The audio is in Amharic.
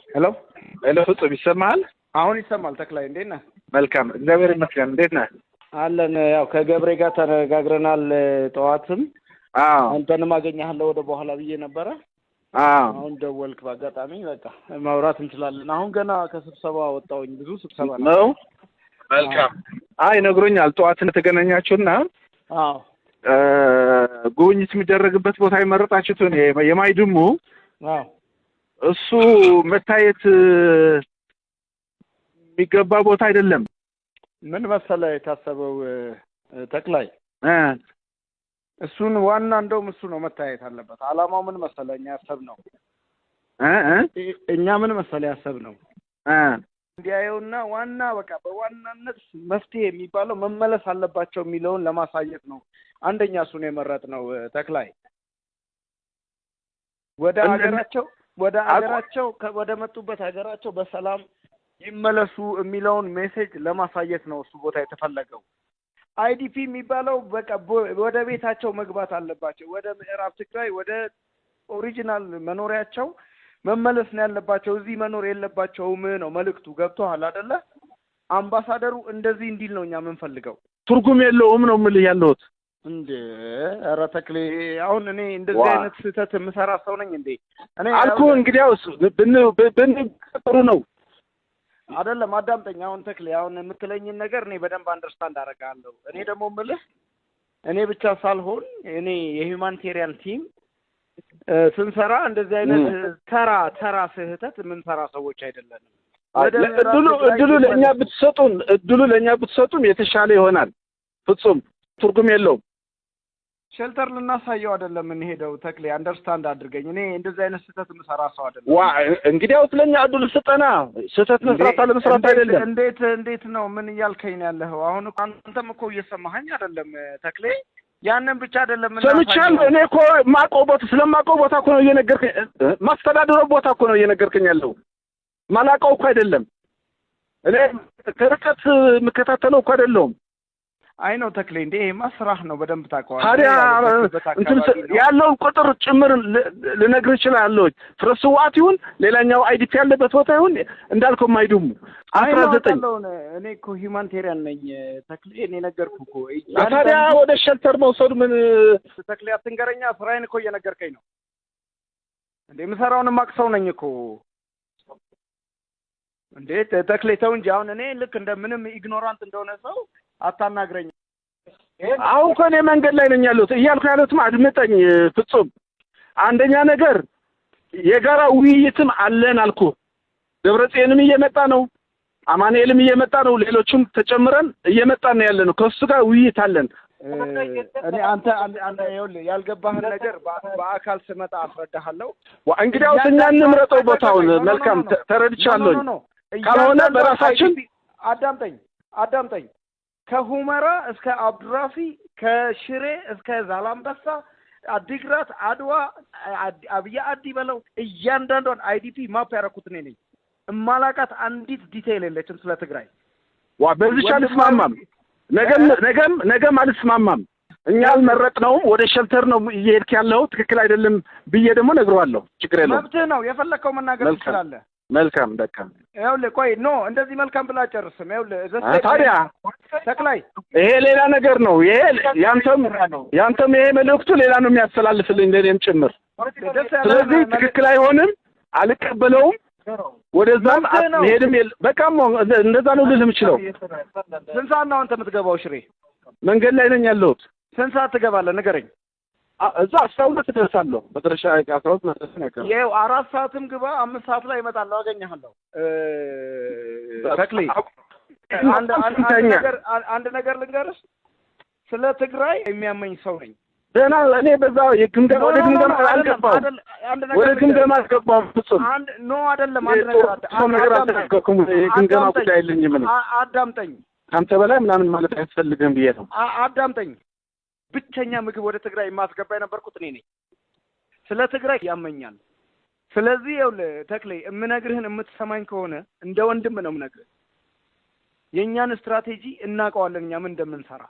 Hello። Hello ፍጹም፣ ይሰማሃል? አሁን ይሰማል። ተክላይ፣ እንዴት ነህ? መልካም፣ እግዚአብሔር ይመስገን። እንዴት ነህ? አለን። ያው ከገብሬ ጋር ተነጋግረናል። ጠዋትም አንተንም አገኘሃለሁ ወደ በኋላ ብዬ ነበረ። አሁን ደወልክ በአጋጣሚ። በቃ ማውራት እንችላለን። አሁን ገና ከስብሰባ ወጣሁኝ። ብዙ ስብሰባ ነው። መልካም። አይ፣ ነግሮኛል ጠዋት እንደተገናኛችሁና ጉብኝት የሚደረግበት ቦታ የመረጣችሁትን የማይድሙ እሱ መታየት የሚገባ ቦታ አይደለም። ምን መሰለህ የታሰበው ተክላይ፣ እሱን ዋና እንደውም እሱ ነው መታየት አለበት። አላማው ምን መሰለህ እኛ ያሰብነው እኛ ምን መሰለህ ያሰብነው እንዲያየውና ዋና በቃ በዋናነት መፍትሄ የሚባለው መመለስ አለባቸው የሚለውን ለማሳየት ነው። አንደኛ እሱን የመረጥነው ተክላይ፣ ወደ ሀገራቸው ወደ መጡበት ሀገራቸው በሰላም ይመለሱ የሚለውን message ለማሳየት ነው እሱ ቦታ የተፈለገው። IDP የሚባለው በቃ ወደ ቤታቸው መግባት አለባቸው። ወደ ምዕራብ ትግራይ ወደ original መኖሪያቸው መመለስ ነው ያለባቸው። እዚህ መኖር የለባቸውም ነው መልእክቱ። ገብቶሃል አይደለ? አምባሳደሩ እንደዚህ እንዲል ነው እኛ የምንፈልገው። ትርጉም የለውም ነው የምልህ ያለሁት። እንዴ፣ ኧረ ተክሌ፣ አሁን እኔ እንደዚህ አይነት ስህተት የምሰራ ሰው ነኝ እንዴ? እኔ አልኩህ። እንግዲያውስ ብን ጥሩ ነው። አይደለም፣ አዳምጠኝ። አሁን ተክሌ፣ አሁን የምትለኝን ነገር እኔ በደንብ understand አደርጋለሁ። እኔ ደግሞ የምልህ እኔ ብቻ ሳልሆን እኔ የ humanitarian team ስንሰራ እንደዚህ አይነት ተራ ተራ ስህተት የምንሰራ ሰዎች አይደለንም። እድሉ ለእኛ ብትሰጡን፣ እድሉ ለእኛ ብትሰጡን የተሻለ ይሆናል። ፍጹም ትርጉም የለውም። Shelter ልናሳየው አይደለም የምንሄደው። ተክሌ፣ understand አድርገኝ። እኔ እንደዚህ አይነት ስህተት የምሰራ ሰው አይደለም። ዋ፣ እንግዲያውስ ለእኛ እድሉ ስጠና። ስህተት መስራት አለመስራት አይደለም። እንዴት ነው? ምን እያልከኝ ነው ያለኸው? አሁን አንተም እኮ እየሰማኸኝ አይደለም ተክሌ። ያንን ብቻ አይደለም። ሰምቻለሁ። እኔ እኮ ማውቀው ቦታ፣ ስለማውቀው ቦታ እኮ ነው እየነገርከኝ። ማስተዳደረው ቦታ እኮ ነው እየነገርከኝ ያለው። ማላውቀው እኮ አይደለም። እኔ ከርቀት የምከታተለው እኮ አይደለሁም። አይ ነው ተክሌ፣ እንዴ፣ ይሄማ ስራህ ነው፣ በደንብ ታውቀዋለህ። ታዲያ እንትን ያለውን ቁጥር ጭምር ልነግርህ እችላለሁ። ፍረስዋት ይሁን ሌላኛው IDP ያለበት ቦታ ይሁን፣ እንዳልከው ማይድሙ 19። እኔ እኮ humanitarian ነኝ ተክሌ፣ እኔ ነገርኩህ እኮ። ታዲያ ወደ shelter መውሰዱ ምን ተክሌ፣ አትንገረኛ፣ ስራዬን እኮ እየነገርከኝ ነው እንዴ። የምሰራውን የማውቅ ሰው ነኝ እኮ። እንዴ ተክሌ፣ ተው እንጂ። አሁን እኔ ልክ እንደ ምንም ignorant እንደሆነ ሰው አታናግረኝ። አሁን እኮ እኔ መንገድ ላይ ነኝ ያለሁት። እያልኩ ያለሁትም አድምጠኝ ፍጹም። አንደኛ ነገር የጋራ ውይይትም አለን አልኩ። ደብረጽዮንም እየመጣ ነው፣ አማኑኤልም እየመጣ ነው፣ ሌሎቹም ተጨምረን እየመጣን ነው ያለ ነው። ከእሱ ጋር ውይይት አለን። እኔ አንተ አንተ ይኸውልህ፣ ያልገባህን ነገር በአካል ስመጣ አስረዳሃለሁ። እንግዲያውስ እኛ እንምረጠው ቦታውን። መልካም፣ ተረድቻለሁኝ። ካልሆነ በራሳችን አዳምጠኝ፣ አዳምጠኝ። ከሁመራ እስከ አብዱራፊ፣ ከሽሬ እስከ ዛላምበሳ፣ አዲግራት፣ አድዋ፣ አብያ አዲ በለው፣ እያንዳንዷን IDP map ያደረኩት እኔ ነኝ። እማላቃት አንዲት detail የለችም ስለ ትግራይ። ዋ፣ በዚች አልስማማም። ነገም ነገም ነገም አልስማማም። እኛ አልመረጥነውም። ወደ shelter ነው እየሄድክ ያለው፣ ትክክል አይደለም ብዬ ደግሞ ነግረዋለሁ። ችግር የለውም። መብትህ ነው፣ የፈለግከው መናገር ትችላለህ። መልካም፣ በቃ። ይኸውልህ፣ ቆይ፣ no፣ እንደዚህ መልካም ብለህ አጨርስም። ይኸውልህ ታዲያ ተክላይ፣ ይሄ ሌላ ነገር ነው። ይሄ ያንተም ይሄ መልእክቱ ሌላ ነው የሚያስተላልፍልኝ ለእኔም ጭምር። ስለዚህ ትክክል አይሆንም፣ አልቀበለውም። ወደዛም መሄድም በቃ እንደዛ ነው ልልህ የምችለው። ስንት ሰዓት ነው አንተ የምትገባው ሽሬ? መንገድ ላይ ነኝ ያለሁት። ስንት ሰዓት ትገባለህ? ንገረኝ። እዛ 12 እደርሳለሁ። መድረሻ 12 መድረስ ነው። ይኸው 4 ሰዓትም ግባ፣ 5 ሰዓት ላይ እመጣለሁ፣ አገኘሃለሁ። ተክሌ፣ አንድ ነገር ልንገርህ፣ ስለ ትግራይ የሚያመኝ ሰው ነኝ። ደህና፣ እኔ በዛ የግምገማ ወደ ግምገማ አልገባሁም። ወደ ግምገማ አልገባሁም ፍጹም። አንድ no አይደለም፣ አንድ ነገር ሰው ነገር አልተናገርኩም። የግምገማ ጉዳይ የለኝም እኔ። አዳምጠኝ። ከአንተ በላይ ምናምን ማለት አያስፈልግም ብዬ ነው። አዳምጠኝ። ብቸኛ ምግብ ወደ ትግራይ የማስገባ የነበርኩት እኔ ነኝ። ስለ ትግራይ ያመኛል። ስለዚህ ይኸውልህ ተክሌ፣ የምነግርህን የምትሰማኝ ከሆነ እንደ ወንድም ነው የምነግርህ። የእኛን ስትራቴጂ እናውቀዋለን፣ እኛ ምን እንደምንሰራ።